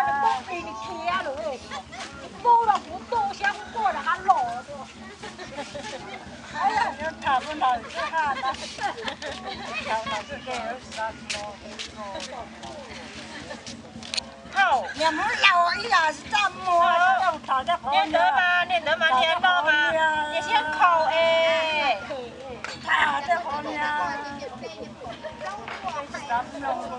nws pub plis nws khiav lawm. Nws pub los kuv tu siab kuv quaj rov qab los. Tham pub ntawd, niag Hmoob laus ib yam tsis txaj muag. Niag ntawd mas, niag ntawd mas niag no mas niag siab nkhaus es. Tham tej qhov niag, tsis xav mloog.